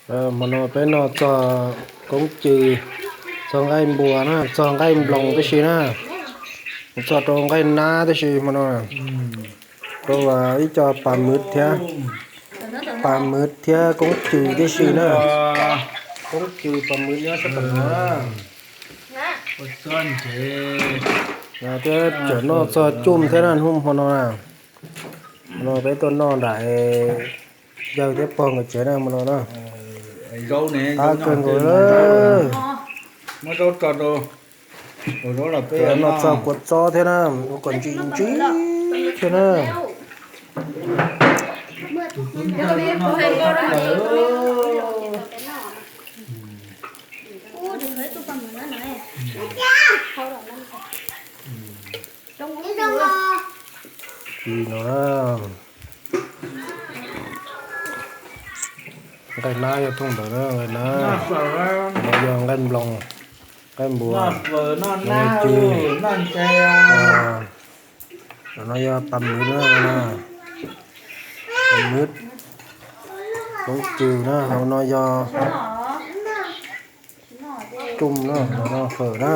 Hmo no peb noj txog koob cw, txog nqaij npua na, txog nqaij nploos tib si na, txog rau nqaij nab tib si hmo no. Rau ib co pas mwv thiab, pas mwv thiab koob cw tib si na. Koob cw pas mwv nyob sab tom no. Thiab tseem noj txog cuj thiab na hnub hmo no na. Hmo no peb tuaj noj nram yawg thiab pog nkawd tsev na hmo no na. Qab kawg nkaus. Noj txog kua txob thiab na, ua kom ntsim ntsim thiab na. Ci no na, nqaij nab yog thooj ntawd na, nqaij nab, no yog nqaij nploos, nqaij npua, nqaij cw. No yog pas mwv na, pas mwv, koob cw na, hauv no yog cuj na, hauv no fawm na.